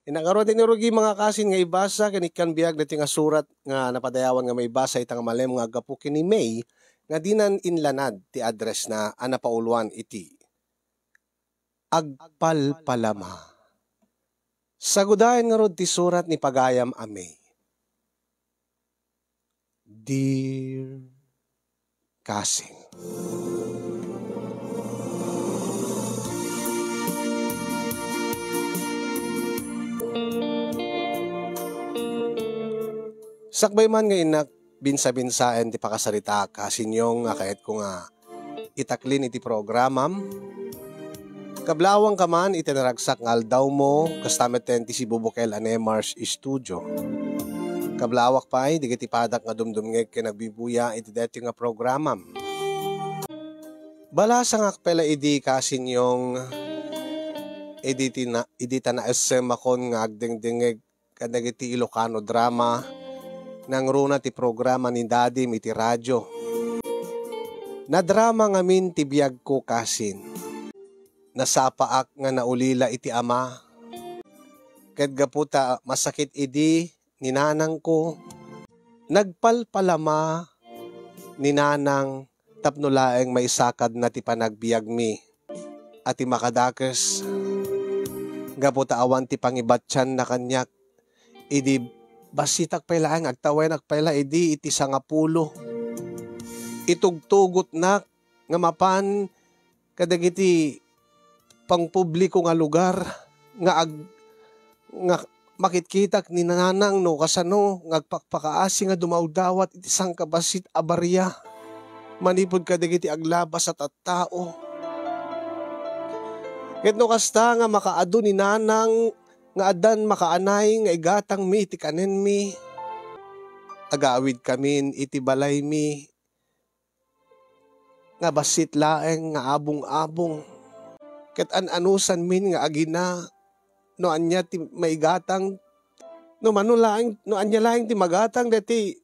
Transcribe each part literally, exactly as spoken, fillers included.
Innak ngarud, iti rugi, mga kasin, nga ibasa ken ikkan biag daytoy nga surat nga napadayawan nga maibasa ita nga malem nga aggapu ken ni May nga dinan inlanad ti address na a napauluan iti agpalpalama. Sagudayen ngarud ti surat ni pagayam a May. Dear Kasin. Sakbay man nga innak binsa-binsaen ti pakasaritaak, Kasin Yong, nga kayatko nga itaklin iti programam. Kablawangka man iti naragsak nga aldawmo, kasta met ti sibubukel a Nemar's Studio. Kablawak pay dagiti padak nga dumdumngeg ken agbibuya iti daytoy nga programam. Balasangak pay la idi, Kasin Yong, idi ti na-, idi ta naessemakon nga agdengdengngeg kadagiti Ilocano drama, nangruna ti programa ni Dadim iti radio. Nadrama ngamin ti biagko, Kasin. Nasapaak nga naulila iti ama. Ket gapu ta masakit idi ni nanangko, nagpalpalama ni nanang tapno laeng maisakadna ti panagbiagmi a ti makadakes. Gapu ta awan ti pangibattianna kaniak, idi bassitak pay laeng, agtawenak pay la idi iti sangapulo. Itugtugotnak nga mapan kadagiti pangpubliko nga lugar nga ag-, nga makitkitak ni nanang no kasano nga agpakpakaasi nga dumawdawat iti sangkabassit a baria manipud kadagiti aglabas a tattao. Ket no kasta nga makaadu ni nanang nga addan makaanay nga igatangmi iti kanenmi, agawidkamin iti balaymi nga bassit laeng nga abung-abung. Ket an-anusanmin nga agina no ania ti maigatang, no mano laeng, no ania laeng ti magatang daytoy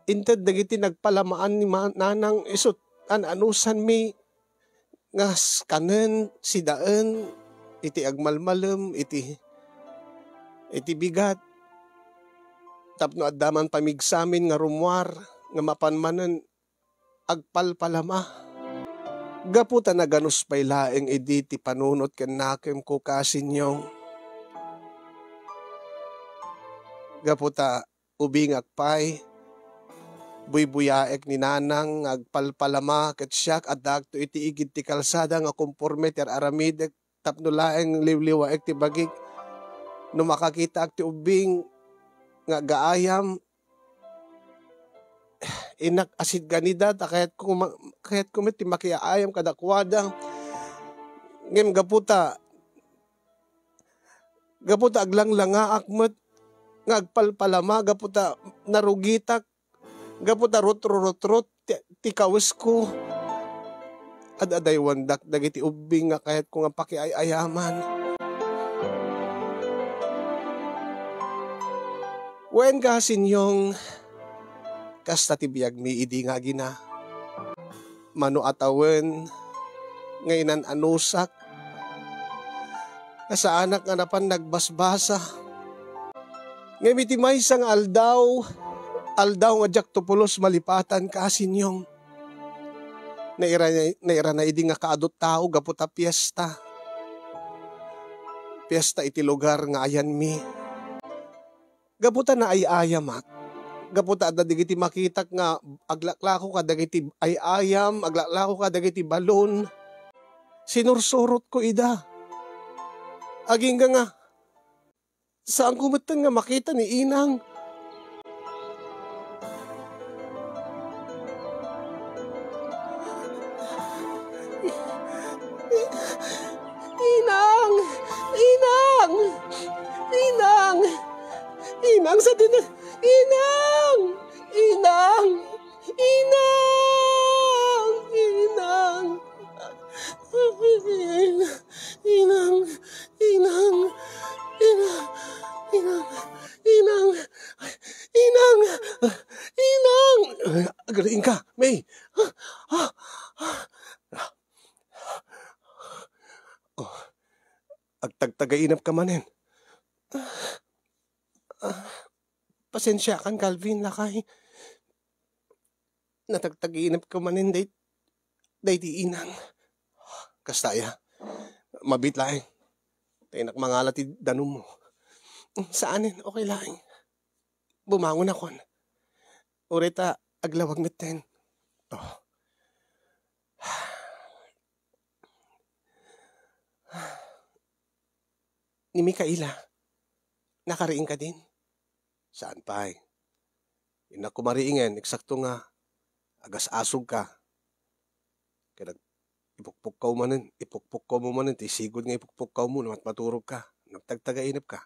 inted dagiti nagpalamaan ni ma-, nanang, isut' an-anusanmi nga s-, kanen, sidaen iti agmalmalem, iti, iti bigat, tapno adda man pamigsamin nga rummuar nga mapan manen agpalpalama. Gapu ta naganus pay laeng idi ti panunot ken nakemko, Kasin Yong. Gapu ta ubingak pay, buybuyaek ni nanang nga agpalpalama ket siak, addaakto iti igid ti kalsada nga komporme ti ar-aramidek tapno laeng liwliwaek ti bagik. No makakitaak ti ubbing nga agaayam, innak, asidganida ta kayatko ma-, kayatko met ti makiaayam kadakuada. Ngem gapu ta, gapu ta aglanglangaak met nga agpalpalama, gapu ta narugitak, gapu ta rutrorutrot ti, ti kawesko. Ad-adaywandak dagiti ubbing nga kayatko nga pakiay-ayaman. Wen, Kasin Yong, kasta ti biagmi idi nga agina. Mano a tawen nga inan-anusak nga saanak nga napan nagbasbasa. Ngem iti maysa nga aldaw, aldaw nga diakto pulos malipatan, Kasin Yong, nairana, nairana idi nga kaadu ti tao gapu ta piesta. Piesta iti lugar nga ayanmi. Gapu ta naay-ayamak, gapu ta adda dagiti makitak nga aglaklako kadagiti ay-ayam, aglaklako kadagiti balon, sinursurotko ida. Agingga nga, saanko metten nga makita ni Inang. Inang! Inang! Inang! Inang, sa din-, Inang! Inang! Inang! Inang! Inang! Inang! Inang! Inang! Inang! Inang! Inang! Agriing ka, May! Oh, agtagtagay Inapka manen. Ah, pasensiakan, Calvin, lakay. Natagtaginapka manen day-, daydi inang. Kasta aya. Mabiit laeng. Ta innak mangala ti danummo. Saanen, okay laeng. Bumangon akon. Uray ta aglawag metten. Oh. Ni Micaela, nakariing kadin? Saan pay. Innak koma riingen, eksakto nga agas-asogka. Ket nag-, ipukpukkaw manen, ipukpukkaw mo manen ti sigud nga ipukpukkaw mo no mat-, maturogka, nagtagtagainepka.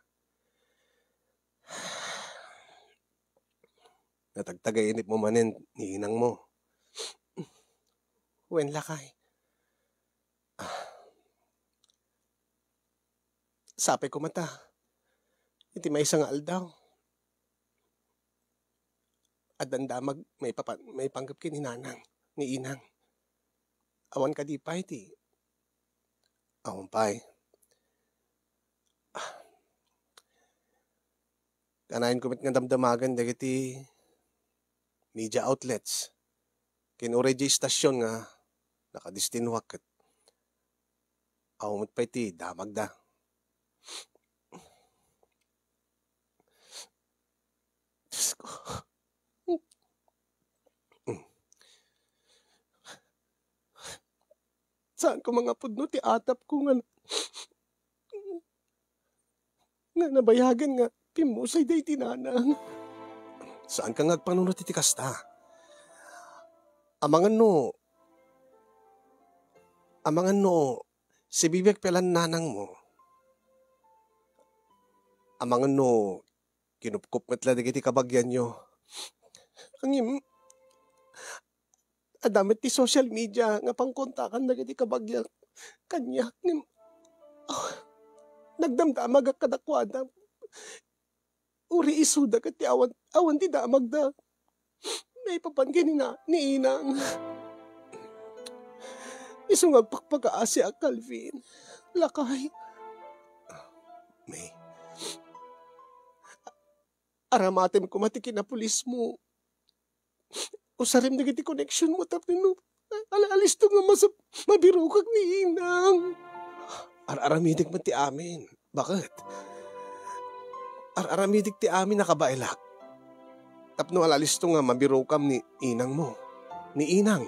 Natagtagainep mo manen ni inang mo. Wen, lakay. Ah. Sapay koma ta, iti maysa nga aldaw, addan damag maipapan-, maipanggep ken ni nanang, ni inang. Awan kadi pay ti, awan pay. Ah. Kanayon ko met nga damdamagen dagiti media outlets ken uray di istasion nga nakadistinwak ket awan met pay ti damagda. Diyos ko. Saan ko mangapudno ti atap ko nga, nga nabayagen nga pimmusay daydi nanang? Saan ka nga agpanunot iti kasta? Amangan no, amangan no, sibibiag pay la nanang mo. Amangan no, kinupkop met la dagiti kabagianyo. Ngem, adda met ti social media nga pangkontakan dagiti kabagian kaniak. Ngem, ah, nagdamdamagak kadakuada. Uray isuda ket ti awan, awan ti damagda. Maipapan ken ni na-, ni inang. Isu nga agpakpakaasiak, Calvin. Lakay. May. Aramatem koma ti kinapulismo. Usarem dagiti koneksionmo tapno al-, alisto nga masap-, mabirokak ni inang. Ar-aramidek met ti amin. Baket? Ar-aramidek ti amin a kabaelak. Tapno al-alisto nga mabirokam ni inang mo. Ni inang.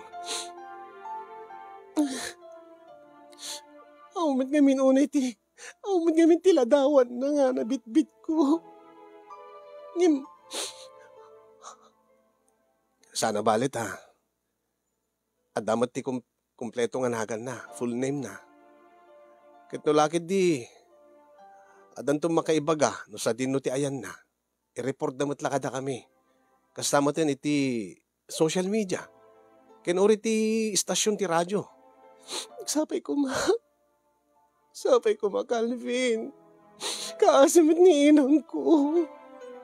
Aw met ngamin unay ti, aw met ngamin ti ladawanna nga nabitbitko. Ngem, saan a balet, ha? Adda met ti kom-, kompleto nga naganna, full name na. Ket no la ketdi, addanto makaibaga no sadino ti ayanna. I-report da met la kadakami. Kasta met iti social media. Ken uri ti istasion ti radio. Sapay koma. Sapay koma, Calvin. Kaasi met ni inangko.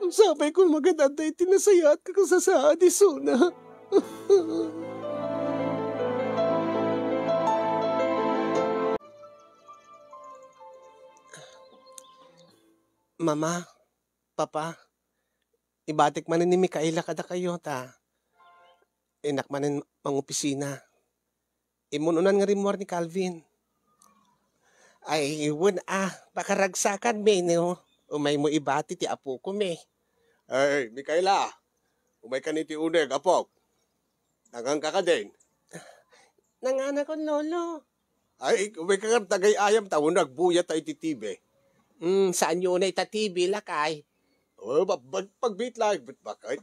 Sapay koma ket adda iti nasayaat a kasasaad isuna. Mama, Papa, ibatik manen ni Micaela kadakayo ta innak manen mangopisina. Immun-unan nga rimmuar ni Calvin. Ay, wen a, pakaragsakanmi no umaymo ibati ti apokon. Ay, Micaela, umaykan iti uneg, apok. Nanganka kadin? Nanganakon, Lolo. Ay, umayka nga agtagay-ayam ta wenno agbuyat ta iti T V. Hmm, saanyo unay ta T V, lakay? Oh, ba-, ba-, pagbiit laeng, bet bakay.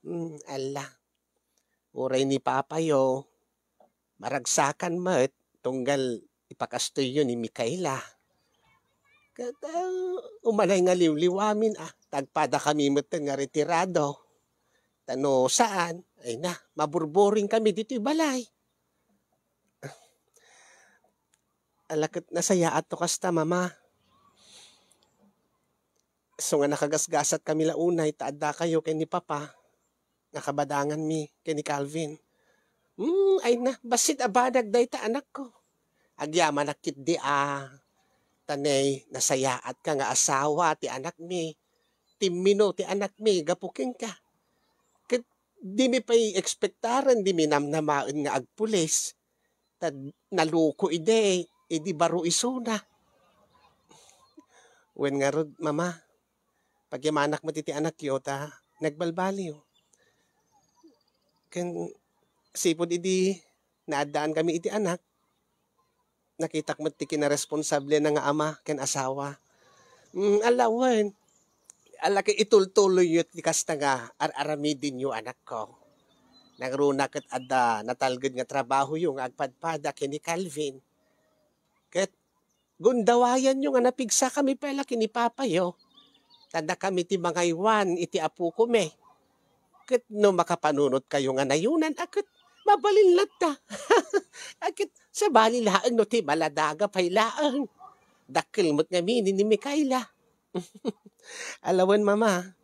Hmm, ala. Uray ni Papayo, maragsakan met tunggal ipakastoyyo ni Micaela. Ket, ah, umanay nga liwliwamin, ah, ta agpadakami metten nga retirado. Ta no saan, ay na, maburburing kami ditoy balay. Ala ket nasayaat to kasta, Mama. Isu nga nakagasgasat kami la unay ta addakayo ken ni Papa, nakabadanganmi ken ni Calvin. Hmm, ay na, bassit a banag dayta, anakko. Agyamanak ketdi a Ta ne, nasayaatka nga asawa ti anakmi, timmino ti anakmi gapu kenka. Ket dimi pay ekspektaren, dimi namnamaen nga agpulis. Ta naluko idi, idi baro isuna. Wen ngarud, Mama, pagyamanak met iti anakyo ta nagbalbaliw. Ken sipud idi naaddaanmi iti anak, nakitak met ti kinaresponsablean nga ama ken asawa. Mm, ala wen. Ala ket itultuloyyo ti kasta nga ar-aramidenyo, anakko. Nangruna ket adda natalged nga trabahoyo nga agpadpada ken ni Calvin. Ket gundawayanyo nga napigsakami pay la ken ni papayo. Ta dakami ti mangaywan iti apokon. Ket no makapanunotkayo nga nayonan, a ket mabalin latta. A ket sabali laeng no ti maladaga pay laeng. Dakkel met ngamin ni Micaela. Ala wen, Mama.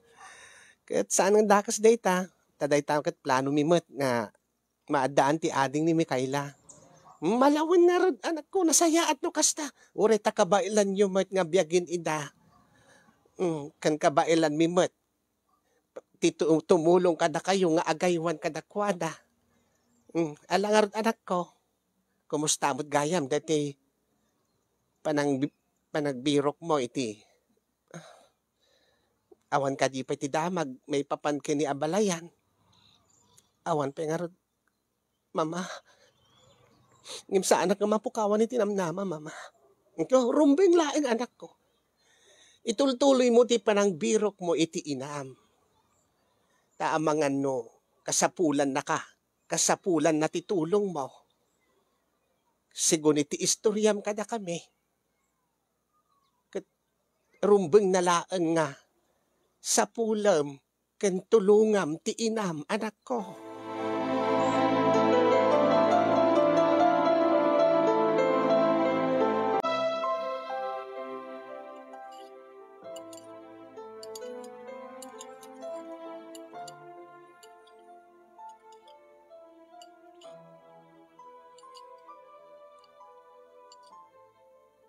Ket saan nga dakes dayta. Ta dayta ket planomi met nga maaddaan ti ading ni Micaela. Ala wen ngarud, anakko, nasayaat no kasta. Uray ta kabaelanyo met nga biagen ida. Mm, ken kabaelanmi met ti tu-, tumulong kadakayo nga agaywan kadakuada. Mm, ala ngarud, anakko. Kumusta met gayam daytoy panang-, panagbirokmo iti, awan kadi pay ti damag maipapan ken ni abalayan? Awan pay ngarud, Mama. Ngem saanak nga mapukawan iti namnama, Mama. Ito, rumbeng laeng, anakko. Itultuloymo ti panangbirokmo iti inam. Ta amangan no kasapulannaka, kasapulanna ti tulongmo. Segun iti istoriam kadakami, ket rumbengna laeng nga sapulem ken tulongam ti inam, anakko.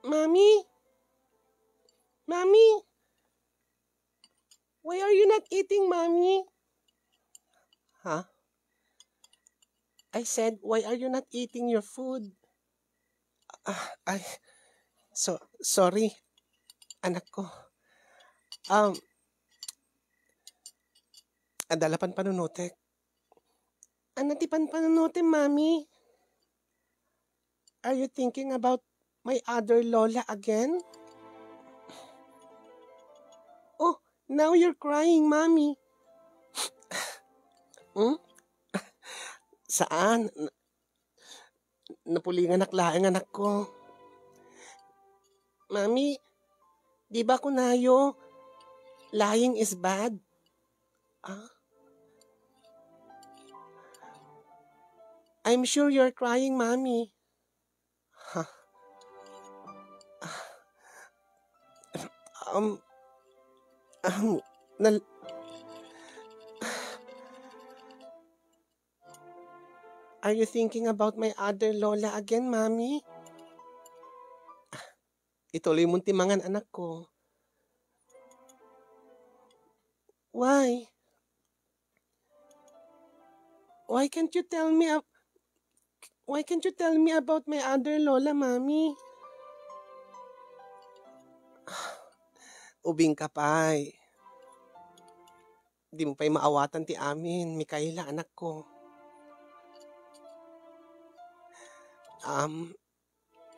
Mommy? Mommy? Why are you not eating, Mommy? Huh? I said, why are you not eating your food? Ah, ay, so, sorry, anak ko. Um, adda la panpanunotek. Ano ti panpanunotem, Mommy? Are you thinking about my other Lola again? Oh, now you're crying, Mommy. Hmm? Saan? N-, napulinganak laeng, anak ko. Mommy, di ba kunayo, lying is bad? Ah? I'm sure you're crying, Mommy. Huh? Ah. Um, um, nal-, Are you thinking about my other Lola again, Mommy? Ituloy mo ti mangan, anak ko. Why? Why can't you tell me ab-, why can't you tell me about my other Lola, Mommy? Ubing ka pay. Di mo pay maawatan ti amin, Micaela, anak ko. Um,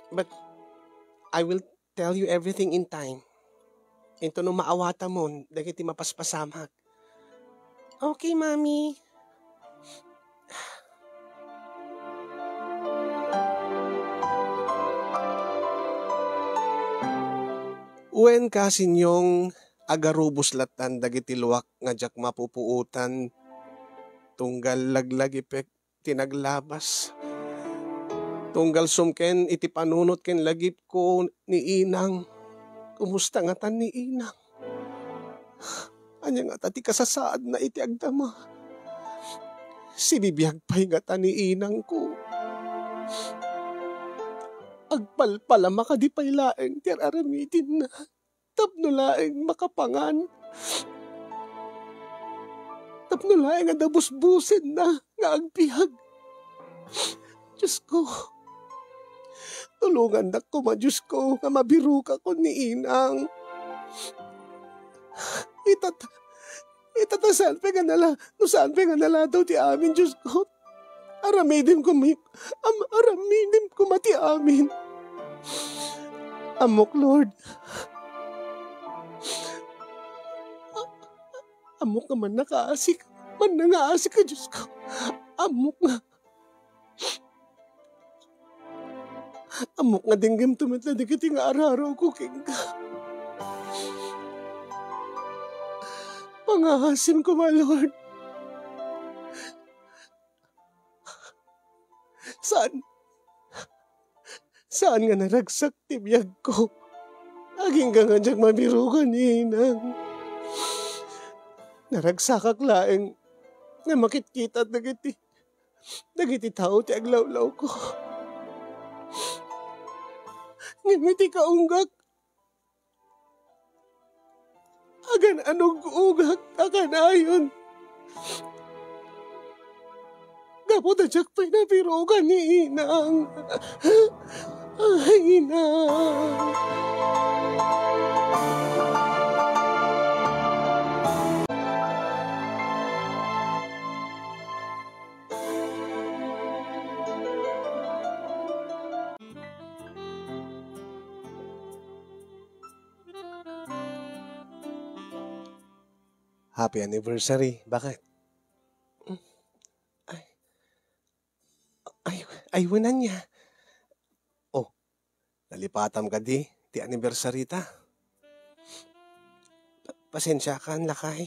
but I will tell you everything in time. Intono maawatamon dagiti mapaspasamak. Okay, Mommy. Wen, kasinyong, agarubos lattan dagiti luak nga diak mapupuotan, tunggal laglagipek ti naglabas. Tunggal sumken iti panunot ken lagipko ni Inang. Kumusta ngatan ni Inang? Ania ngata ti kasasaadna iti agdama? Sibibiag pay ngata ni Inangko? Agpalpalama kadi pay laeng ti ar-aramidenna tapno laeng makapangan, tapno laeng adda busbusenna nga agbiag. Diosko, tulongannak koma, Diosko, nga mabirokakon ni Inang. Ita ta, ita ta saan pay nga nala-, no saan pay nga naladaw ti amin, Diosko. Aramidem koma, am-, aramidem koma ti amin. Ammok, Lord. Ammok nga mannakaasik, mannangaasik ka, Diosko. Ammok nga, ammok nga denggem to met dagiti nga ararawko kenka. Pangaasim koma, Lord. Saan, saan nga naragsak ti biagko agingga nga diak mabirokan ni Inang. Naragsakak laeng nga makitkita dagiti, dagiti tao ti aglawlawko. Ngem iti kaunggak, agan-anug-ugak a kanayon. Gapu ta diak pay nabirokan ni Inang. Ay, Inang. Happy anniversary. Bakit? Ay. Ay, ay, wen ania. Oh, nalipatam kadi ti anniversary ta? Pa-, pasensiakan, lakay.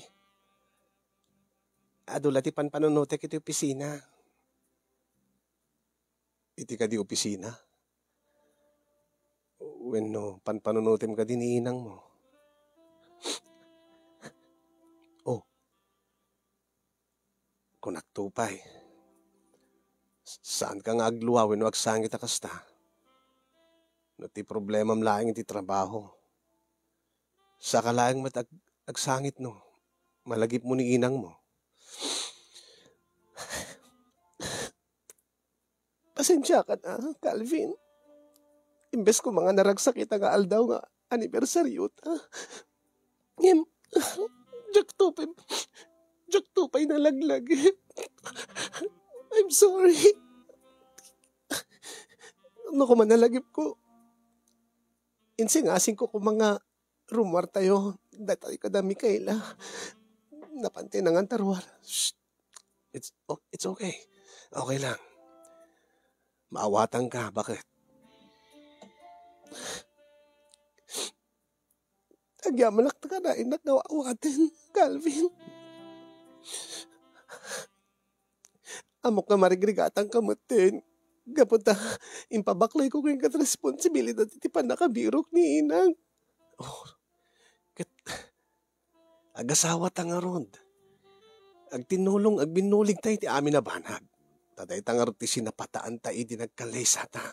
Adu la ti panpanunotek iti opisina. Iti kadi opisina? Wenno panpanunotem kadi ni inangmo? Oh, kunakto pay. S-, saanka nga aglua wenno agsangit a kasta? No ti problemam laeng iti trabaho, saka laeng met ag-, agsangit no malagipmo ni inangmo. Pasensiakan a, Calvin. Imbes koma nga naragsak ita nga aldaw nga anibersariota, ngem, diakto pay, diakto pay nalaglagip. I'm sorry. No koma nalagipko, insingasingko koma nga rumuartayo, daytoy kada Micaela. Napantay nangan ta ruar. Shh. It's o-, it's okay. Okay lang. Maawatanka, bakit? Agyamanak ta kanayon nga awaten, Calvin. Ammok nga marigrigatanka metten, gapu ta impabaklayko kenka ti responsibilidad iti pannakabirok ni inang. Oh, ket agasawata ngarud. Agtinnulong, agbinnuligta iti amin a banag. Ta dayta ngarud ti sinapataanta idi nagkallaysata.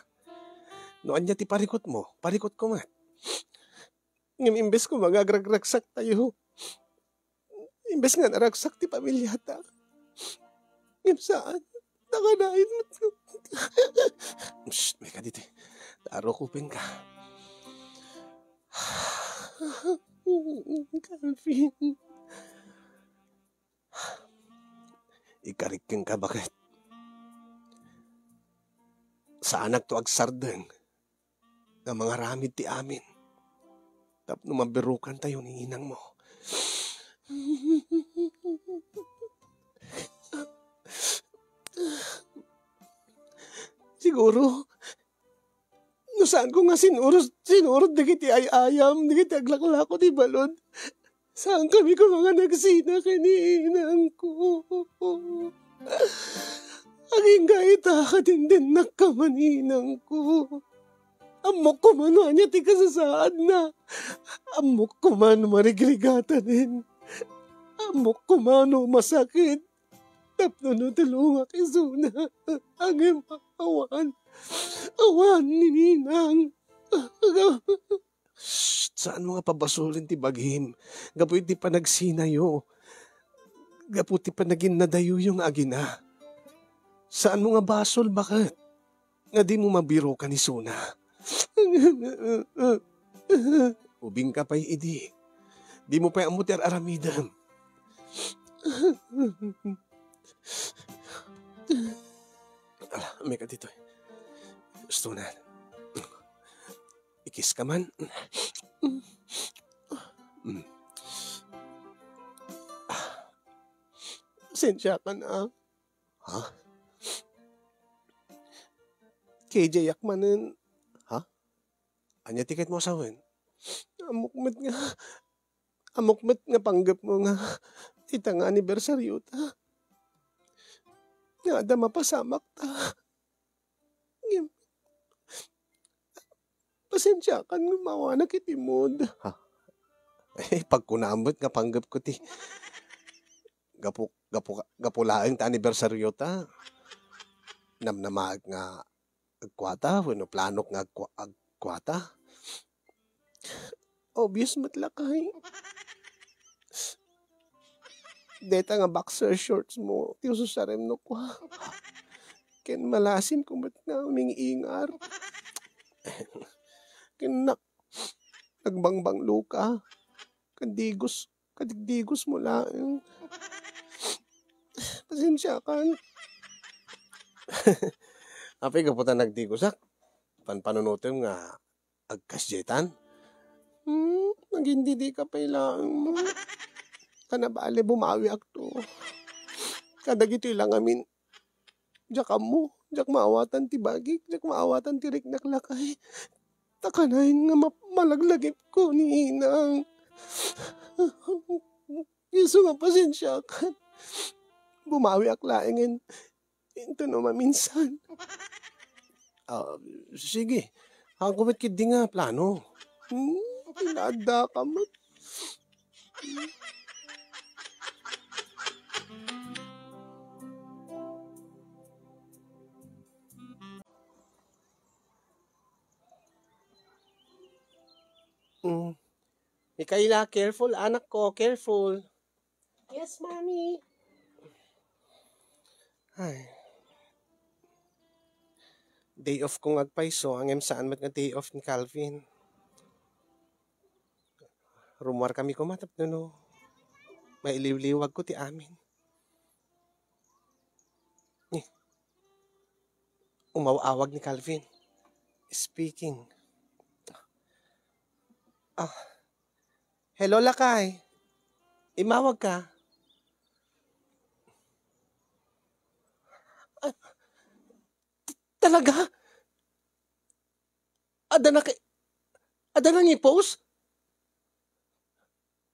No ania ti parikutmo, parikutko met. Ngem imbes koma nga agragraksak tayo, imbes nga naragsak ti pamiliata, ngem saan, nakanayon. Shh, may ka diti. Taro, kuping ka. Calvin. Ikarik kenka, baket. Saanak to agsardeng nga mangaramid ti amin tapno mabirukantayo ni inangmo. Siguro, no saanko nga sinurot, sinurot dagiti ay-ayam, dagiti aglaklako ti balud, saankami koma nga nagsina ken ni inangko. Agingga ita, kadindinnak koma ni inangko. Ammok koma no ania ti kasasaadna. Ammok koma no marigrigatanen. Ammok koma no masakit. tapno no tulongak isuna. Ngem awan. Awan, Ninang. Shh, saanmo nga pabasolen ti bagim gapu iti panagsinayo, gapu ti panaginnadayoyo nga agina. Saanmo nga basol, baket, nga dimo mabirokan isuna? Ubingka pay idi. Dimo pay ammo ti ar-aramidem. Ala, ammeka ditoy. Gusto na. Ikis ka man. Mm. Pasensya ka na. Ha? K J ak manen. Ha? Ania ti kayatmo a sawen? Ammok met nga, ammok met nga panggepmo nga ita nga anibersaryo ta. Nga adda mapasamak ta. Ngem, pasensiakan nga mawanak iti mood. Ha? Eh, pagkunam met nga panggepko ti gapu, gapu, gapu laeng ta anibersaryo ta. Namnamaek nga agkuata wenno planok nga agkua-, agkuata? Obvious met lakay. Deta nga boxer shorts mo ti ususarem no kua. Ken malasin ko met nga uming-ingar. Ken nak-, nagbangbanglo ka. Kadigos, kadigdigos mo laeng. Pasensiakan. Apay, gapu ta nagdigosak, panpanunotem nga agkasdietan? Hmm, nagindidi ka pay laeng mo. Kana bale, bumawiak to. Kadagitoy lang amin, diak ammo, diak maawatan ti bagik, diak maawatan ti riknak lakay. Ta kanayon nga map-, malaglagipko ni inang. Isu nga pasensiakan. Bumawiak laengen. Intono maminsan. Ah, sige. Haanko met ketdi nga plano. Hmm, inaadda ka met. Mm. Mikaela, careful, anak ko, careful. Yes, Mommy. Ay. Day off ko nga agpayso, ngem saan met nga day off ni Calvin. Rummuar kami koma tapno no mailiwliwag ko ti amin. Eh, umaw-awag ni Calvin. Speaking. Ah, hello, lakay. Imawag ka? Ah, t-, talaga? Adda na kay, adda na ni post?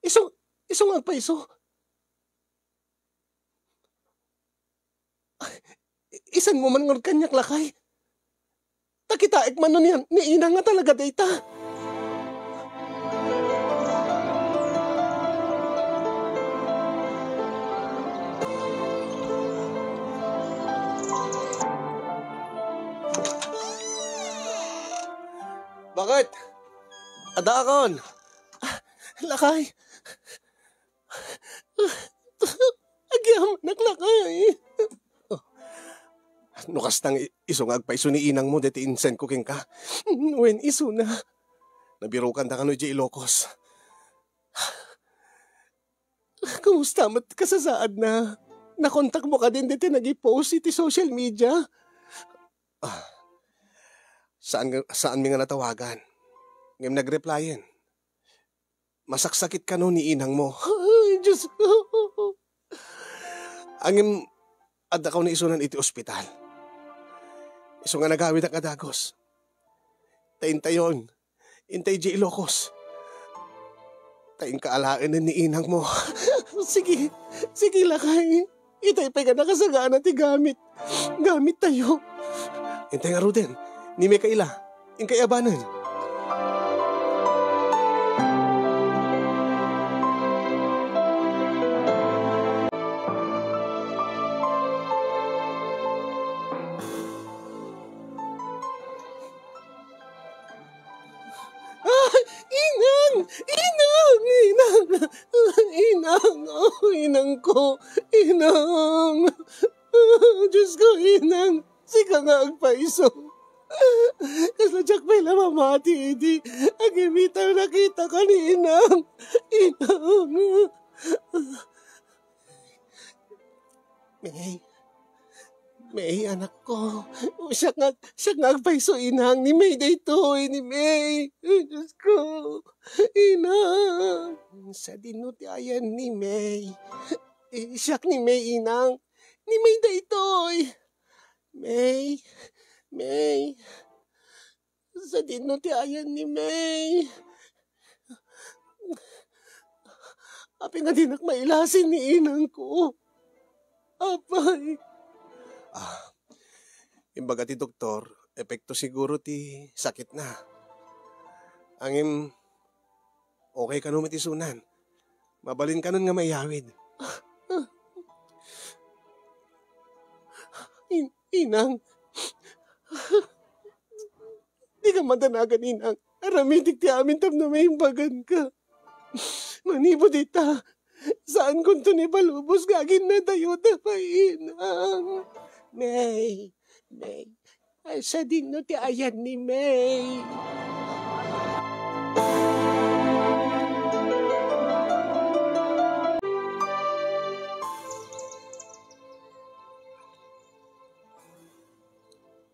Isu, isu nga agpaisu? Ay, isanmo man ngarud kaniak, lakay. Ta kitaek man no ni, ni ina nga talaga dayta. Bakit? Adda akon. Ah, lakay. Agyamanak, lakay. No kasta nga i-, isu nga agpaisu ni inangmo daytoy insend ko kenka. Wen, isuna. Nabirokan da kano idiay Ilocos. Kumusta met kasasaadna? Nakontakmo kadin daytoy nag-i-post iti social media? Ah, saan nga, saanmi nga natawagan. Ngem nag-replyen. Masaksakit kano ni inangmo. Ay, Diyos ko. Ngem, adda kaw ni isunan iti ospital. Isu nga nagawidak a dagus. Ta intayon, intay di Ilocos. Ta inka alaenen ni inangmo. Sige, sige, lakay. Itay pay nga nakasagana ti gamit. Gamit tayo. Intay ngaruden, ni Mikaela, inkay abanen. Inang! Inang! Inang! Oh, inang ko! Inang! Diyos ko, inang! Sika nga agpayso. Kasla diak pay la mamati idi agimitan nakitaka ni inang. Inang! May, May, anak ko. Siak nga, siak nga agpayso, inang. Ni May daytoy, ni May. Ay, Diyos ko. Inang. Sadino ti ayan ni May? Eh, siak ni May, inang. Ni May daytoy. May. May. Sadino ti ayan ni May? Apay nga dinak mailasin ni inang ko? Apay. Ah, imbaga ti doktor, epekto siguro ti sakitna. Ngem, okay kano met isunan. Mabalin kanon nga maiyawid. In-, inang. Dika madanagan, inang. Aramidik ti amin tapno maimbaganka. Manipud ita, saankonto ni palubos nga aginnadayota pay, inang. May, May, ay, sadino ti ayan ni May?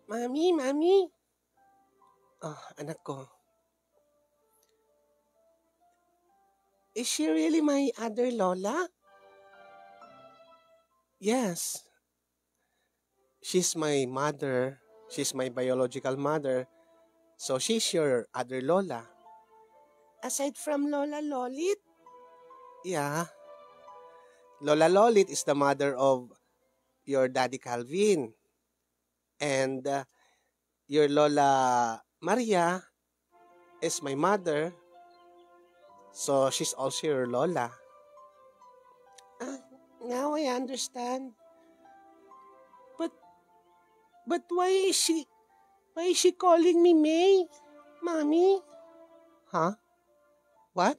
Mami, Mami. Ah, anak ko. Is she really my other Lola? Yes. She's my mother. She's my biological mother. So she's your other Lola. Aside from Lola Lolit? Yeah. Lola Lolit is the mother of your daddy Calvin. And, uh, your Lola Maria is my mother. So she's also your Lola. Ah, now I understand. But, but why is she, why is she calling me May, Mommy? Huh? What?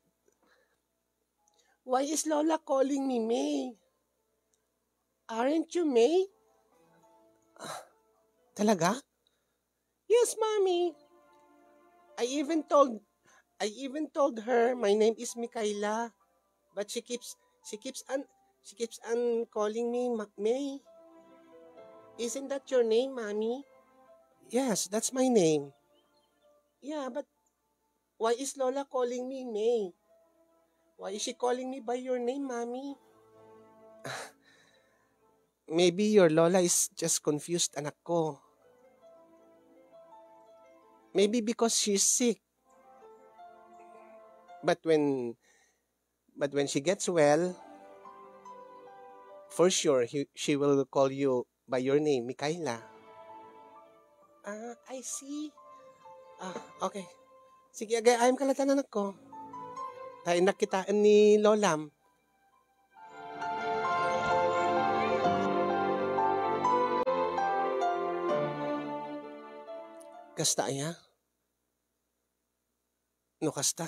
Why is Lola calling me May? Aren't you May? Ah, talaga? Yes, Mommy. I even told, I even told her my name is Mikaela, but she keeps, she keeps on, she keeps on calling me Ma-, May. Isn't that your name, Mommy? Yes, that's my name. Yeah, but why is Lola calling me May? Why is she calling me by your name, Mommy? Maybe your Lola is just confused, anak ko. Maybe because she's sick. But when, but when she gets well, for sure, he, she will call you by your name, Mikaela. Ah, I see. Ah, okay. Sige, agay-ayam ka latta, anak ko. Ta innak kitaen ni Lolam. Kasta aya? No kasta,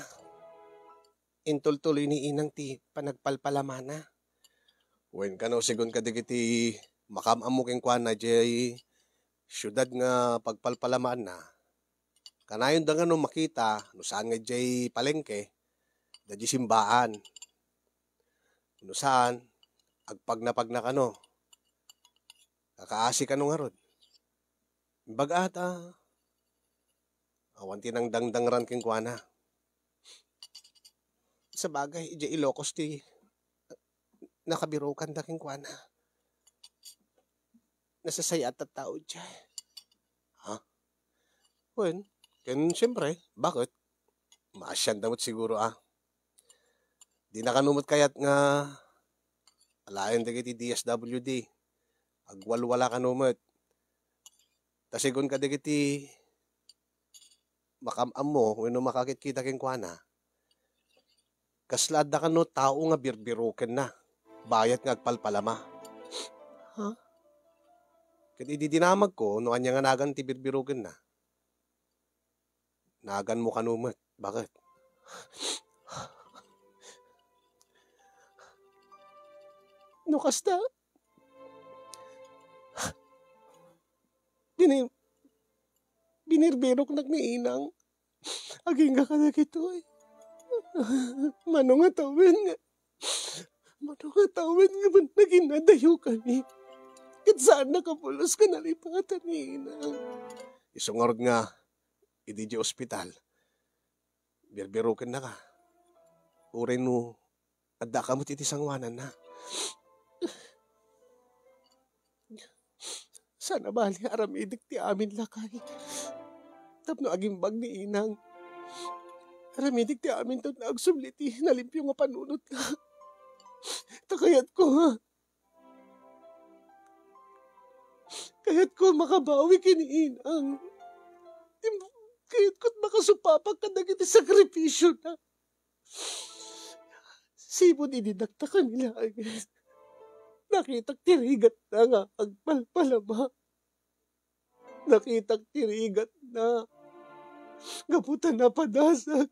intultuloy ni Inang ti panagpalpalamana. Wen kano, sigun kadagiti makaam-ammo kenkuana diay siudad nga pagpalpalamaanna, kanayonda nga no makita no saan nga diay palengke, dadi simbaan. No saan, agpagnapagna kano. Kakaasi kano ngarud. Imbagak ta, awan ti nangdangdangran kenkuana. Sabagay, idiay Ilocos ti nakabirokanda kenkuana. Nasasayaat a tao idiay. Ha? Wen, ken siempre, bakit? Maasianda met siguro, a. Dina kano met kayat nga alaen dagiti D S W D. Agwalwala kano met. Ta sigun kadagiti makaam-ammo wenno makakitkita kenkuana, kasla adda kano tao nga birbirokenna bayat nga agpalpalama. Ha? Ket idi dinamagko no ania nga nagan ti birbirokenna, naganmo kano met. Bakit? No kasta, bini-, binirbiroknak ni Inang. Agingga kadagitoy. Mano nga tawen nga, mano nga tawen nga man naging adayo kami. Ket saan nakapulos nga nalipatan ni Inang. Isu ngarud nga, idi di ospital, birbirokennaka. Uray no, adda ka met iti sangoananna. Sana bali, aramidek ti amin, lakay. Tapno agimbag ni Inang. Aramidek ti amin tapno agsubli ti nalimpio nga panunotna. Ta kayatko, ha? Kayatko makabawi ken ni Inang. Im-, kayatko makasupapak kadagiti sakripisiona. Sipud idi dakta kami laeng, nakitak ti rigatna nga agpalpalaba. Nakitak ti rigatna. Gapu ta napadasak.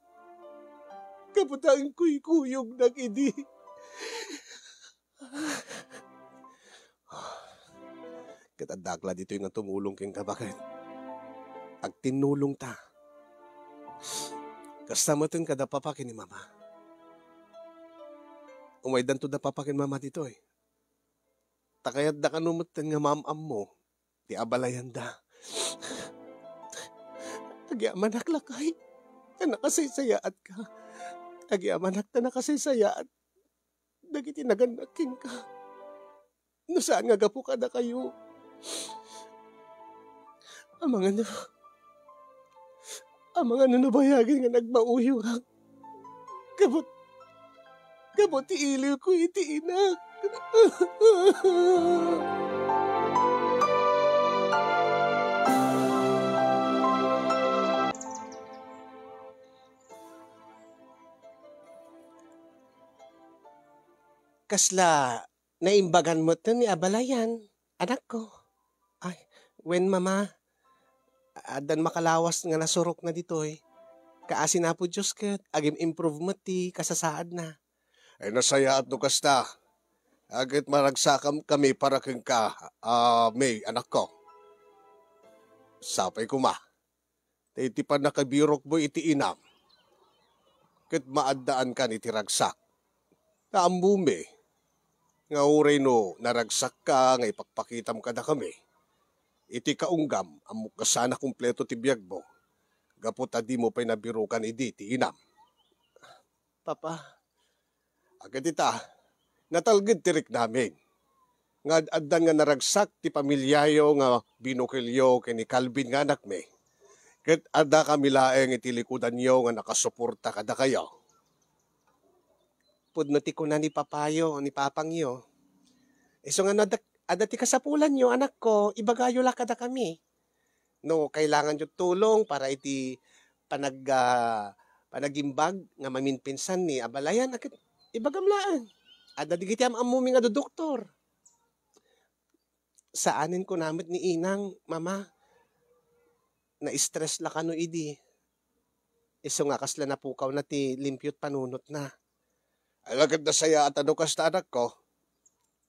Gapu ta inkuykuyognak idi. Ket addak la ditoy nga tumulong kenka baket. Agtinnulongta. Kasta metten kada papa ken ni mama. Umaydanto da papa ken mama ditoy. Ta kayatda kano metten nga maam-ammo ti abalayanda. Agyamanak, lakay, ta nakasaysayaatka. Agyamanak ta nakasaysayaat dagiti nagannak kenka. No saan nga gapu kadakayo, amangan, amangan no nabayagen nga nagmauyo nga gapu, gapu ti iliwko iti inak. Kasla naimbagan metten ni abalayan, anakko. Ay, wen, mama, addan makalawas nga nasurokna ditoy. Kaasi ni Apo Dios ket agim-improve met ti kasasaadna. Ay, nasayaat no kasta. Ket maragsakam kami para kenka, a, May, anakko. Sapay koma. Ta iti pannakabirokmo iti inam, ket maaddaankan iti ragsak. Ta ammomi nga uray no naragsakka nga ipakpakitam kadakami, iti kaunggam, ammok nga saan a kumpleto ti biagmo, gapu ta dimo pay nabirokan idi ti inam. Papa. Ket ita, natalged ti riknami nga ad-addan nga naragsak ti pamiliayo nga binukelyo ken ni Calvin nga anakmi. Ket addakami laeng iti likudanyo nga nakasuporta kadakayo. Pudno ti kuna ni papayo, ni papangyo. Isu nga no adda, adda ti kasapulanyo, anakko, ibagayo la kadakami. No kailanganyo tulong para iti panag-, ah, panagimbag nga maminpinsan ni abalayan, a ket ibagam laeng. Adda dagiti am-ammomi nga dodoktor. Saanen kuna met ni inang, mama, na-stress la kano idi. Isu nga kasla napukawna ti limpio ti panunotna. Ala ket nasayaat a no kasta, anakko.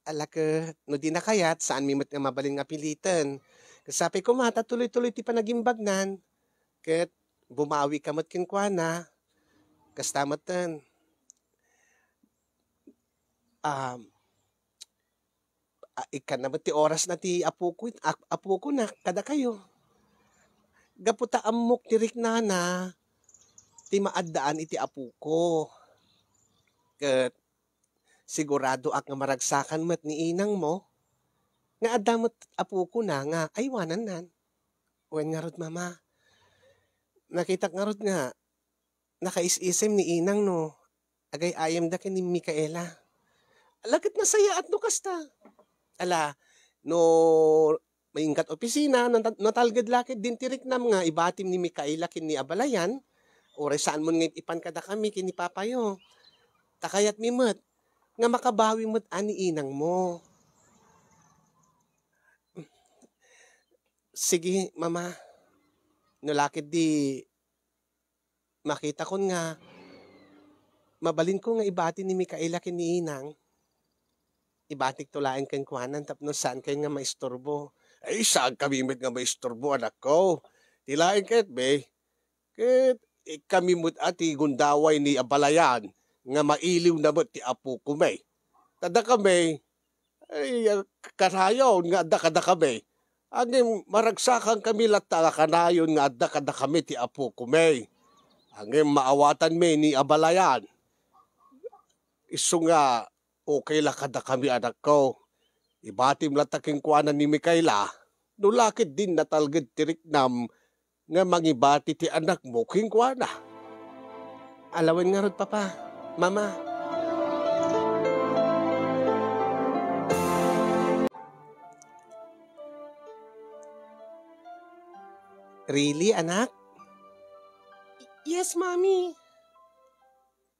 Ala ket no dina kayat, saanmi met nga mabalin nga piliten. Ket sapay koma ta tuloy-tuloy ti panagimbagnan. Ket bumawika met kenkuana. Kasta metten, um, a, ikkanna met ti orasna ti apoko, a-, apokona kadakayo. Gapu ta ammok ti riknana ti maaddaan iti apoko. Ket siguradoak nga maragsakan met ni inangmo nga adda met apokona nga aywanannan. Wen ngarud, mama, nakitak ngarud nga nakaisisem ni inang no agay-ayamda ken ni Micaela. Ala ket nasayaat no kasta. Ala, no maingkat opisina, no nat-, natalged la ket din ti riknam nga ibatim ni Micaela ken ni abalayan, uray saanmon nga ipan kadakami ken ni papayo. Ta kayatmi met nga makabawi met a ni inangmo. Sige, mama. No la ketdi makitakon nga mabalinko nga ibati ni Micaela ken ni inang, ibatikto laeng kenkuana tapno saankayo nga maisturbo. Ay, saankami met nga maisturbo, anakko. Ti laeng ket, be, ket ikkami met a ti gundaway ni abalayan nga mailiwna met ti apokami. Ta dakami, ay, kanayon nga adda kadakami. Ngem maragsakankami latta nga kanayon nga adda kadakami ti apokami. Ngem maawatanmi ni abalayan. Isu nga okay la kadakami, anakko. Ibatim latta kenkuana ni Micaela, no la ket dinna talged ti riknam nga mangibati ti anakmo kenkuana. Alawen ngarud, Papa, Mama. Really, anak? Yes, Mommy.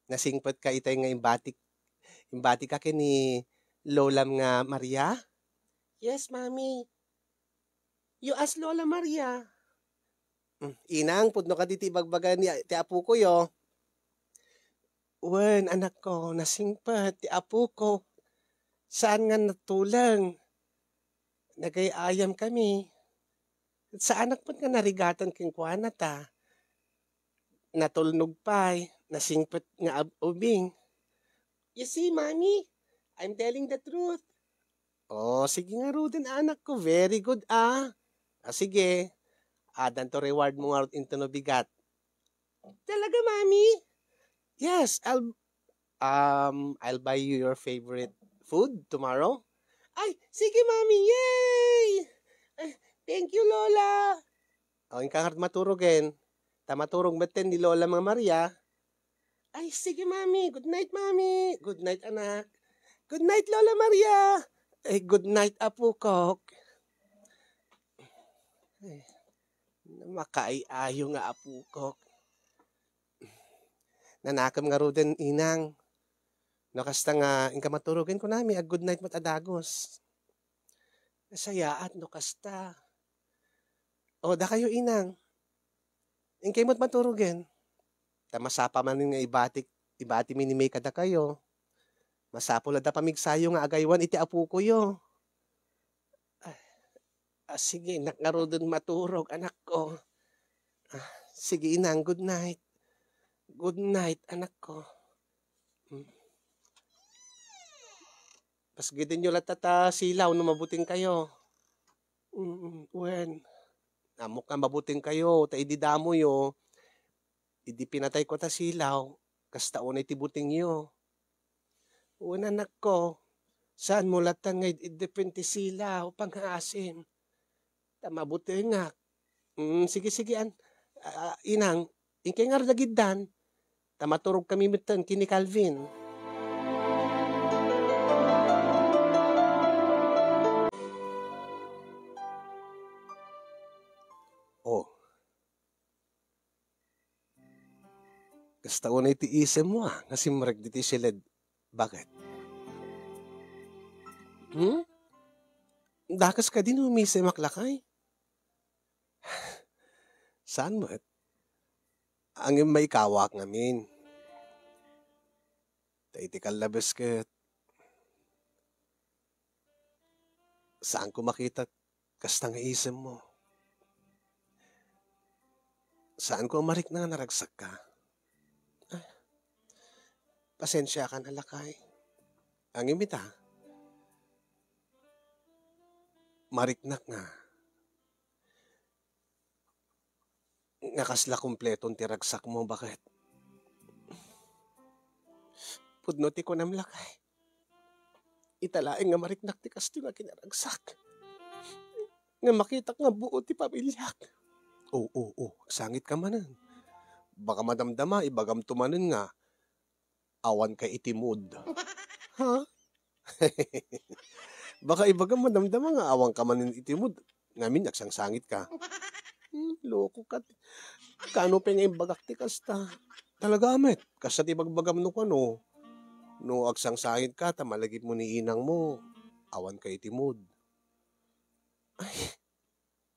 Nasingpetka itay nga imbatik, imbatika ken ni Lolam nga Maria? Yes, Mommy. You ask Lola Maria. Mm, inang, pudno kadi ti ibagbaga ni, ti apokoyo? Wen, anakko, nasingpet ti apoko. Saan nga natuleng. Nagay-ayam kami. Saanak met nga narigatan kenkuana ta natulnog pay, nasingpet nga ab-, ubing. You see, Mommy? I'm telling the truth. Oh, sige ngaruden, anakko. Very good, ah. Ah, sige. Addanto reward mo ngarud intono bigat. Talaga, Mommy? Yes, I'll, um, I'll buy you your favorite food tomorrow. Ay, sige, Mommy. Yay! Ay, thank you, Lola. O, inka ngarud maturogen. Ta maturog metten ni Lola nga Maria. Ay, sige, Mommy. Good night, Mommy. Good night, anak. Good night, Lola Maria. Ay, good night, apokok. Ay, makaay-ayo nga apokok. Nanakem ngaruden, inang. No kasta nga inka maturogen, kunami, ag-good night met a dagus. Nasayaat no kasta. O, dakayo, inang. Inkay met maturogen. Ta masapa manen nga ibatik, ibati mi ni May kadakayo. Masapul a da pamigsayo nga agaywan iti apokoyo. Ah, ah, sige, innak ngaruden maturog, anakko. Ah, sige, inang, good night. Good night, anakko. Mm. Pasgidenyo latta ta silaw no mabutengkayo. Mm, wen. Ammok nga mabutengkayo, ta idi damoyo, idi pinatayko ta silaw, kasta unay ti butengyo. Wen, anakko, saanmo latta nga id-, iddepen ti silaw, pangngaasim. Ta mabutengak. Mm, sige, sige, an-, ah, inang, inkay ngarud agiddan. Ta maturogkami metten ken ni Calvin. Oh. Kasta unay ti isemmo, ah, nga simrek ditoy siled. Bakit? Hmm? Dakes kadi no umisemak, lakay? Saan met? Ngem maikawak ngamin. Ta iti kallabes ket, saanko makita kasta nga isemmo. Saanko a marikna nga naragsakka. Ah, pasensiakan a lakay. Ngem ita, mariknak nga nga kasla kompleton ti ragsakmo, baket. Pudno ti kunam, lakay. Ita laeng nga mariknak ti kastoy nga kinaragsak. Nga makitak nga buo ti pamiliak. O, o, o, agsangitka manen. Baka madamdama, ibagamto manen nga awanka iti mood. Ha? Baka ibagam madamdama nga awanka manen iti mood. Ngamin, agsangsangitka. Hmm, loko ka. Kaano pay nga imbagak ti kasta? Talaga met. Kasta ti bagbagam no kano. No agsangsangitka, ta malagipmo ni inangmo, awanka iti mood. Ay,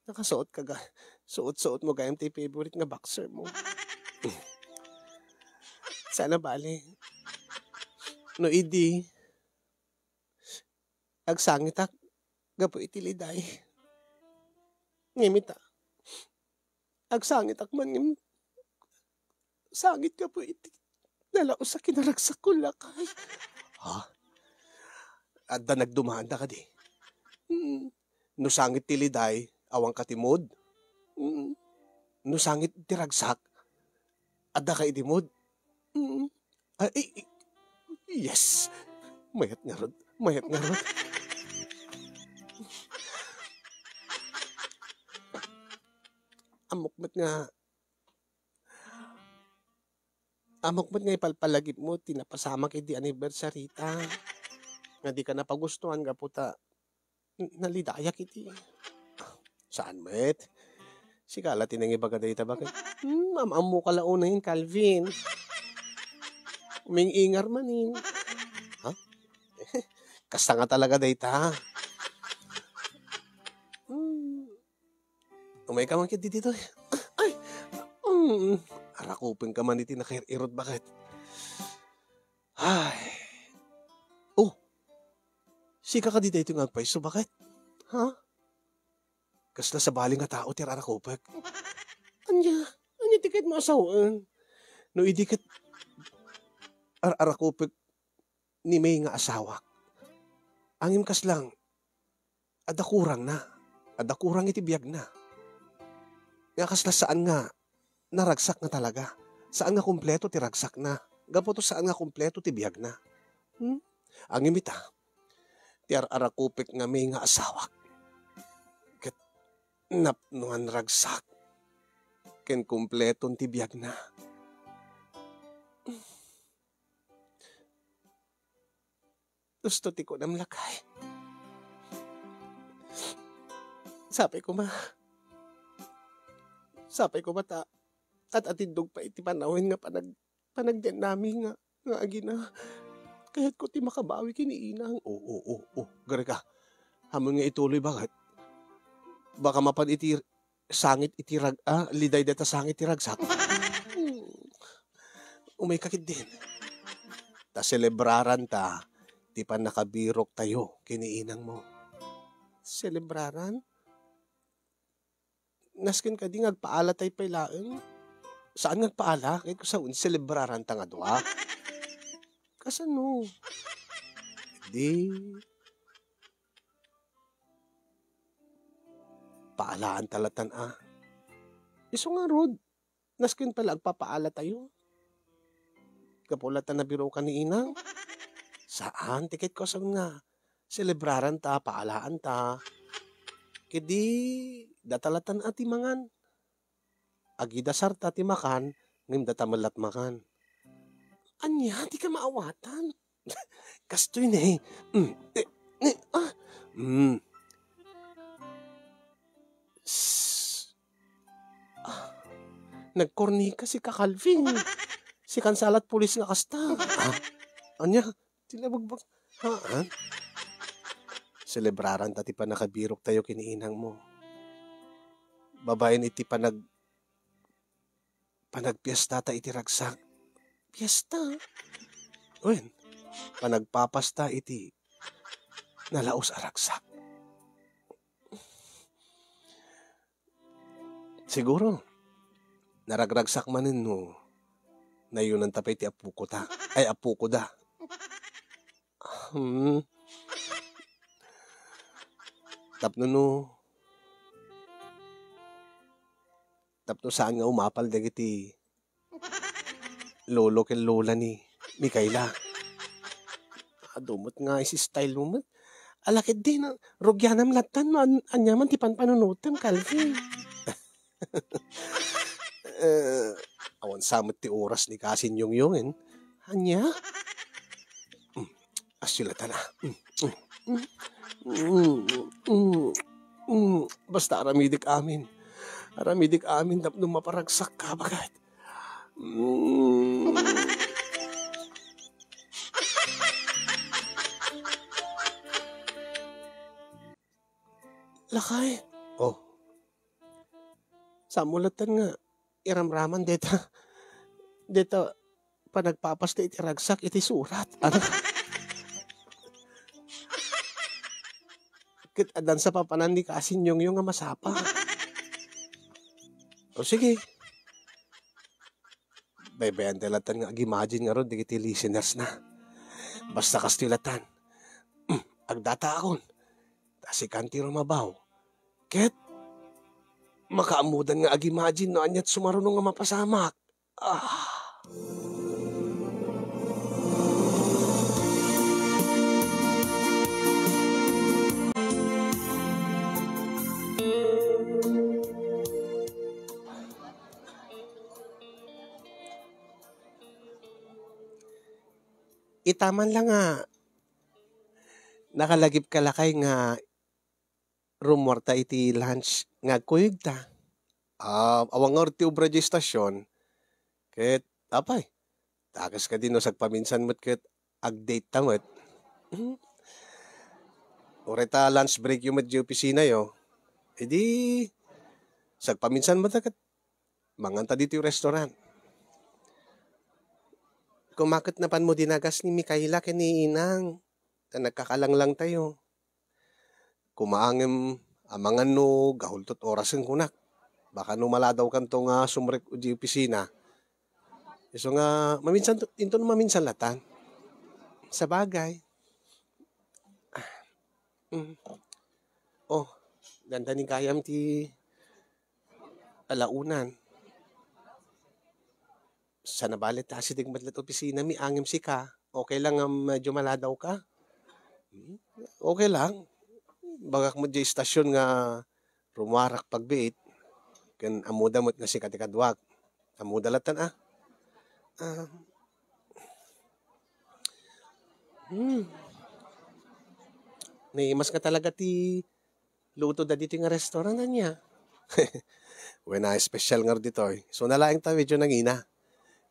nakasuot ka ga-, suot-suot mo gayam ti favorite nga boxer mo. Sana bale. No idi, Agsangitak gapu iti liday. Ngem ita, agsangitak man ngem sangit gapu iti nalaus a kinaragsakko, lakay. Ha? Adda nagdumaanda kadi? Mm. No sangit ti liday, awan ka ti mood? Mm. No sangit ti ragsak, adda ka iti mood? Mm. Ay, ay, ay, yes. Mayat ngarud. Mayat ngarud. Ammok met nga, ammok met nga ipalpalagipmo ti napasamak idi anniversary ta. Nga di ka napagustuhan gapu ta n-, nalidayak iti. Saan met? Sika la ti nangibaga dayta, baket? Hmm, am-ammo ka la unayen, Calvin. Uming-ingar manen. Ha? Kasta nga talaga dayta. Hmm. Umay ka man ket ditoy. Ay! Mm. Arakupen ka man iti nakair-irot, baket? Ay. Oh, sika kadi daytoy nga agpayso, baket? Ha? Kasla sabali nga tao ti arakupek. Ania? Ania ti kayatmo a sawen? No idi ket ar-, arakupek ni May nga asawak. Ngem kasla, adda kurangna. Adda kurang iti biagna. Nga kasla saan nga naragsak nga talaga. Saan nga kompleto ti ragsakna. Gapu ta saan nga kompleto ti biagna. Hmm? Ngem ita, ti ar-arakupek nga May nga asawak. Ket napno nga naragsak ken kompleton ti biagna. Husto ti kunam, lakay. Sapay koma. Sapay koma ta at-atindog pay ti panawen nga panag-, panagdennami nga, nga agina. Kayatko ti makabawi ken ni Inang. O, o, o, o. Garika. Ammon nga ituloy, baket? Baka mapan iti sangit iti rag-, ah, liday dayta sangit ti ragsak. Hmm. Umay ka ketdin. Ta selebraranta ti pannakabiroktayo ken ni Inangmo. Selebraran? Nasken kadi nga agpaalatay pay laeng? Saan nga agpaala? Kayatko sawen, selebraranta nga dua. Kasano? Di, paalaanta latan a. Isu ngarud, nasken pay la agpapaalatayo. Gapu la ta nabirokan ni Inang. Saan, ti kayatko sawen nga selebraranta, paalaanta. Ket di, data latan a ti mangan. Agidasarta ti makan, ngem data met la ti mangan. Ania, dika maawatan. Kastoy ne. Mm, eh, eh, ah. Mm. S-, ah. Nagkornika sika, Calvin. Sikan sa la ti pulis nga kasta. Ah. Ania? Ti nabagbag-, ha? Ha? Selebraranta ti pannakabiroktayo ken ni Inangmo. Babaen iti panag-, panagpiestata iti ragsak. Piesta? Wen, panagpapasta iti nalaus a ragsak. Siguro, naragragsak manen no nayonanta pay ti apokota. Ay, apokoda. Hmm. Tapno no, tapno saan nga umapal dagiti lolo ken lola ni Mikaela. Adu met nga isi-style mo met. Ala ketdi, rugianam lattan no an-, aniaman ti panpanunotem, Calvin. Eh, awan sa met ti oras ni Kasin Yongyongen. Ania? Mm, asyo lattan a. Mm, mm, mm, mm, mm, mm. Basta aramidik amin. Aramidik amin tapno maparagsak ka, baket. Mm. Lakay. Oh. Saanmo lattan nga iramraman deta, deta panagpapasta iti ragsak iti surat. Ano? Ket addan sa papanan ni Kasingyongyo nga masapa. O sige. Baybayan ta latan nga ag-imagine ngarud dagiti listeners na. Basta kastoy latan. Agdataakon. Ta sikan ti rumabaw. Ket makaammodan nga ag-imagine no ania ti sumaruno nga mapasamak. Ah. Ita man la nga nakalagipka lakay nga rumuarta iti lunch nga agkuyogta. Ah, awan ngarud ti obra diay stasyon. Ket, apay, dakes kadi no sagpaminsan met ket ag-date ta met. Hmm. Uray ta lunch break yo met diay opisina yo. Idi, sagpaminsan met ket manganta ditoy restaurant. Koma ket napanmo dinagas ni Mikaela ken ni Inang. Ta nagkakalanglang tayo. Kumaangem a mangan no gahultot orasen kunak. Baka no maladawkanto nga sumrek idiay opisina. Isu nga maminsan to, inton maminsan latan. Sabagay. Mm. Oh, dandani gayam ti alaunan. Sana bale ta asideg met la't opisinami angem sika. Okay lang nga medyo maladawka? Hmm, okay lang. Bagak met diay istasyon nga rumuarak pagbiit. Ken ammoda met nga sika ti kaduak. Ammoda latan, ah. Ah. Hmm. Naimas nga talaga ti luto da ditoy nga restaurant, ania? Wen a, espesyal ngarud ditoy. Isu na laeng ta medyo nangina.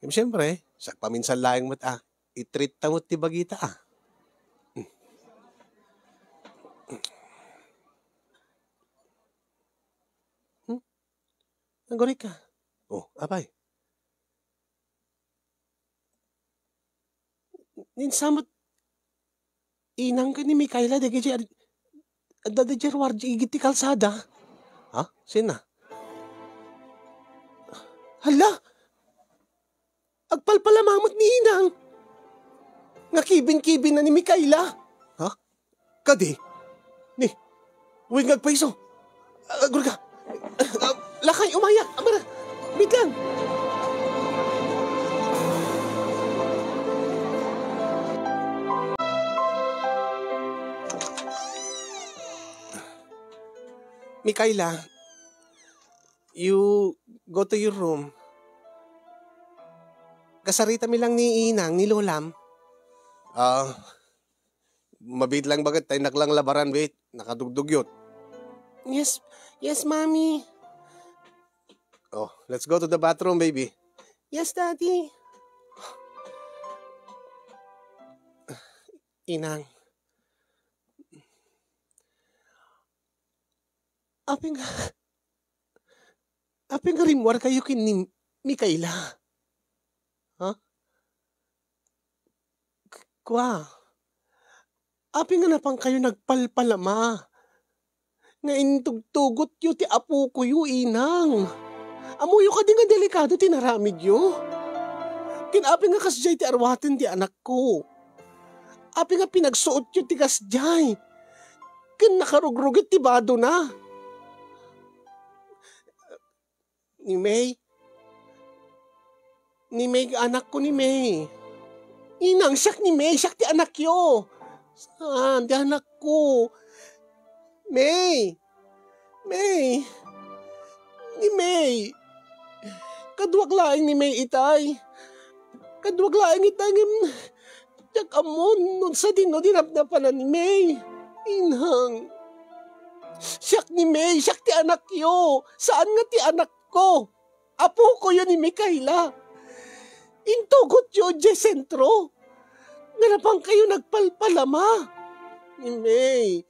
Ngem siyempre, sagpaminsan laeng met a, i-treat ta met ti bagita a. Hmm? Nagurika? Oh, apay. Ninsamet Inang ken ni Mikaela dagiti ad-, adda dagiti ruar igid ti kalsada. Ha? Sina? Hala! Agpalpalama met ni Inang. Nga kibin-kibin na ni Mikaela. Ha? Kadi? Ni, uy, nga agpaiso. Agurga. Ah, lakay, umayak. Abara, bitlang. Mikaela, you go to your room. Kasaritami lang ni Inang, ni Lolam. Ah, mabiit lang baket, ta innak lang labaran, wait. Nakadugdugyot. Yes, yes, Mommy. Oh, let's go to the bathroom, baby. Yes, Daddy. Inang. Apay nga, apay nga rimmuarkayo ken ni Mikaela? Ha? K-, kua, apay nga napankayo nagpalpalama? Nga intugtugotyo ti apokoyo, Inang. Ammoyo kadi nga delikado ti naramidyo? Ken apay nga kasdiay ti arwaten ti anakko? Apay nga pinagsuotyo ti kasdiay? Ken nakarugrugit ti badona. Ni May? Ni May, anakko ni May. Inang, siak ni May, siak ti anakyo. Saan ti anakko? May! May! Ni May! Kaduak laeng ni May itay. Kaduak laeng itay ngem diak ammon no sadino ti napnapanan ni May. Inang, siak ni May, siak ti anakyo. Saan nga ti anakko? Apokoyo ni Mikaela. Intugotyo idiay sentro nga napankayo nagpalpalama. Ni May,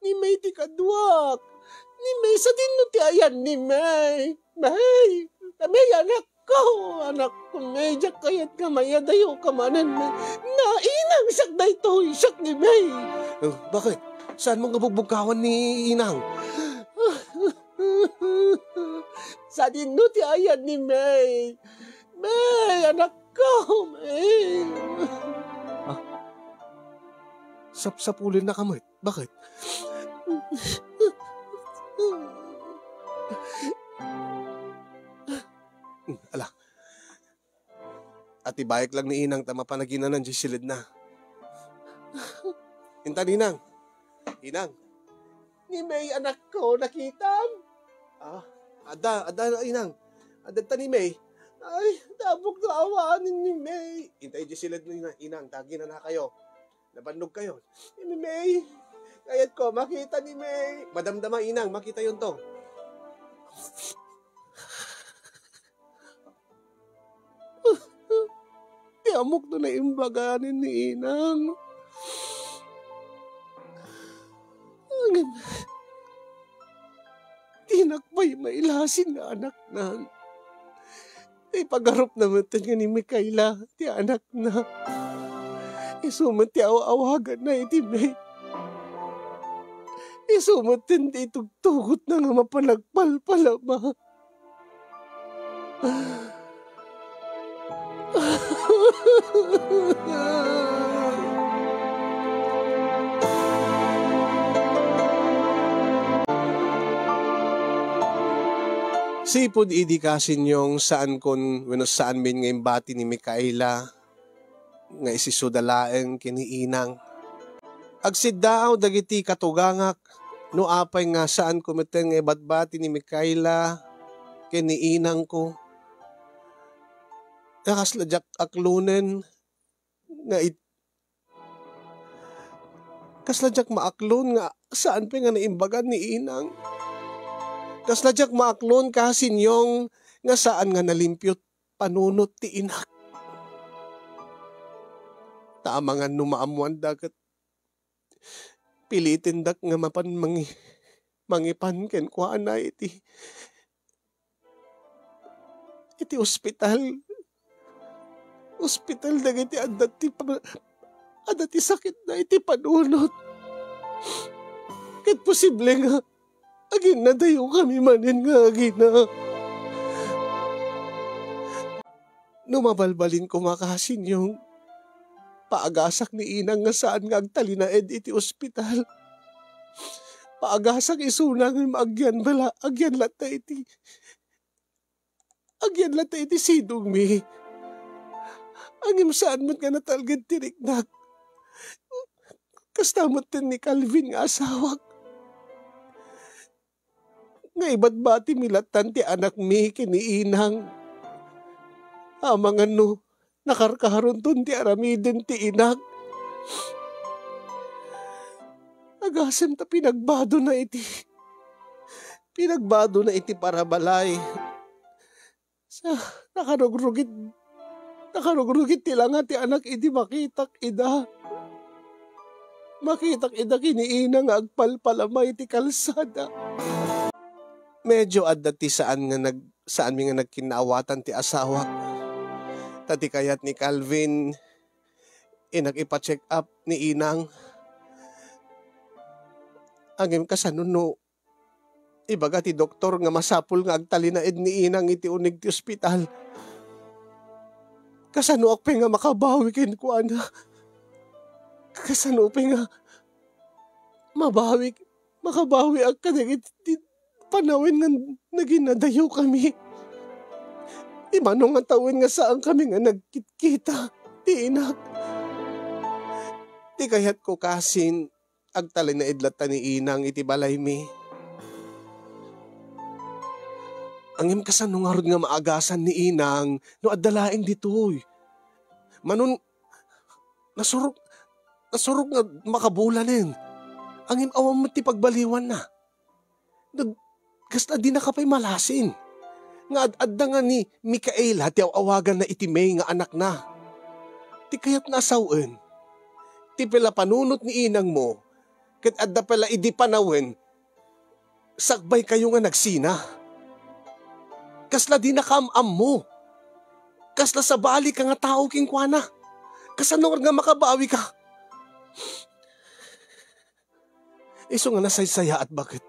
ni May ti kaduak. Ni May, sadino ti ayan ni May? May! May, anakko! Anakko, May, diak kayat nga mayadayoka manen, May. Nainang siak daytoy, siak ni May! Oh, bakit? Saanmo nga bugbukawan ni Inang? Sadino ti ayan ni May? May, anakko, May. Ah, sapsapulennaka met. Bakit? Hmm, ala. Atibaek lang ni Inang ta mapan aginanan diay siledna. Intan, Inang. Inang. Ni May, anakko, nakitam? Ah, adda, adda, Inang. Adda ta ni May. Ay, naamok no awanen ni May. Intan, diay siledna, Inang, ta aginanakayo. Nabannogkayo. Ni May. Kayatko makita ni May. Madamdama, Inang, makitayonto. Ti ammok no naimbaganen ni Inang. Ngem, dinak pay mailasin nga anakna. Ti pagarupna metten nga ni Micaela ti anakna. Isu met ti aw-awaganna iti May. Isu metten ti itugtugotna nga mapan agpalpalama. Sipud idi, Kasinyong, saankon wenno saanmin nga imbati ni Micaela nga isisuda laeng ken ni Inang. Agsiddaaw dagiti katugangak, no apay nga saanko metten nga ibatbati ni Micaela ken ni inangko. Nga kasla diak aklonen nga it-, kasla diak maaklon nga saan pay nga naimbagan ni Inang. Kasla diak maaklon, Kasinyong, nga saan nga nalimpio panunot ti inak. Ta amangan no maammoanda ket pilitendak nga mapan mangi-, mangipan kenkuana iti, iti ospital. Ospital dagiti adda ti pa-, adda ti sakitna iti panunot. Ket posible nga aginnadayokami manen nga agina. No mabalbalin koma, Kasinyong, paagasak ni Inang nga saan nga agtalinaed iti ospital. Paagasak isuna ngem agyan bala-, agyan latta iti, agyan latta iti sidongmi. Ngem saan met nga natalged ti riknak. Kasta metten ni Calvin nga asawak. Nga ibatbatimi lattan ti anakmi ken ni Inang. Amangan no nakarkaronton ti aramiden ti inak. Agasem ta pinagbadona iti, pinagbadona iti parabalay. Sa, nakarugrugit, nakarugrugit ti langa ti anak idi makitak ida. Makitak ida ken ni Inang nga agpalpalama iti kalsada. Medyo adda ti saan nga nag-, saanmi nga nagkinnaawatan ti asawak. Ta ti kayat ni Calvin, inak ipa-check up ni Inang. Ngem kasano no ibaga ti doktor nga masapul nga agtalinaed ni Inang iti uneg ti ospital. Kasanoak pay nga makabawi kenkuana? Kasano pay nga mabawi, makabawiak kadagiti panawen nga naginadayokami? Imano nga tawen nga saankami nga nagkitkita ti inak? Ti kayatko, Kasin, agtalinaed latta ni Inang iti balaymi. Ngem kasano ngarud nga maagasan ni Inang no adda laeng ditoy? Manon, nasurok, nasurok nga makabulanen. Ngem awan met ti pagbaliwanna. Nag-, kasta dinaka pay malasin. Nga ad-adda nga ni Micaela ti aw-awaganna iti May nga anakna. Ti kayatna a sawen, ti pay la panunot ni inangmo, ket adda pay la idi panawen, sakbaykayo nga nagsina. Kasla dinaka am-ammo. Kasla sabalika nga tao kenkuana. Kasano nga makabawika? Isu nga nasaysayaat baket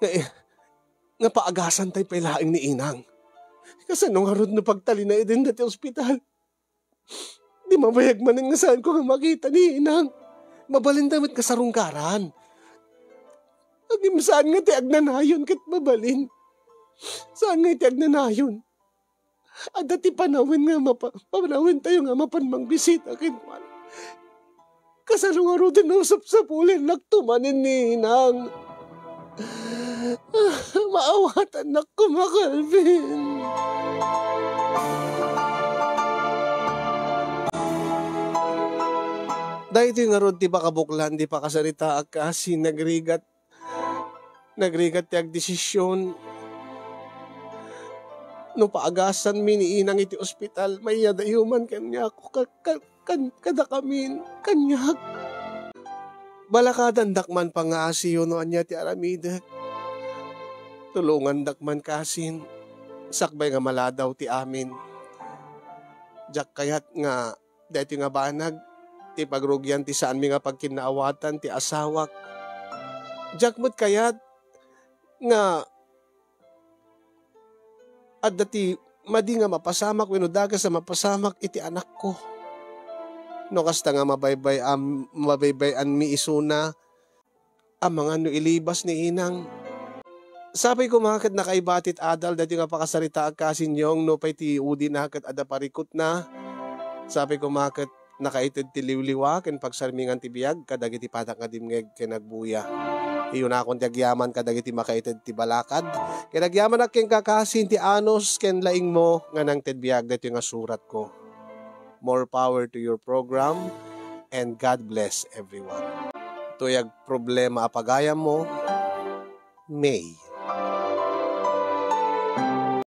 nga, nga paagasantay pay laeng ni Inang. Kasano ngarud no pagtalinaeden dati ospital? Di mabayag manen nga saanko nga makita ni Inang. Mabalinda met nga sarungkaran. Ngem saan nga ti agnanayon ket mabalin. Saan nga ti agnanayon. Adda ti panawen nga mapa-, panawentayo nga mapan mangbisita kenkuana. Kasano ngaruden a sapsapulennakto manen ni Inang? Maawatannak koma, Calvin. Daytoy ngarud ti pakabuklan ti pakasaritaak, kasi nagrigat, nagrigat ti agdesisyon. No paagasanmi ni Inang iti ospital, maiyadayo man kaniak, ka-, ka-, kan-, kadakamin, kaniak. Balakadandak man pangaasiyo no ania ti aramidek. Tulongandak man kasin, sakbay nga maladaw ti amin. Diak kayat nga daytoy nga banag ti pagrugian ti saanmi nga pagkinnaawatan ti asawak. Diak met kayat nga adda ti madi nga mapasamak wenno dakes a mapasamak iti anakko. No kasta nga mabaybay-, am-, mabaybay-anmi isuna, amangan no ilibas ni Inang. Sapay koma ket nakaiba ti adal daytoy nga pakasaritaak, kasi Nyong, nupay ti udina ket adda parikutna. Sapay koma ket nakaited ti liwliwa ken pagsarmingan ti biag kadagiti padak nga dimngeg ken agbuya. Iyunakon ti agyaman kadagiti makaited ti balakad ken agyamanak kenka, kasin, ti anus ken laingmo nga nangted biag daytoy nga suratko. More power to your program, and God bless everyone. Toy agproblema a pagayammo, May.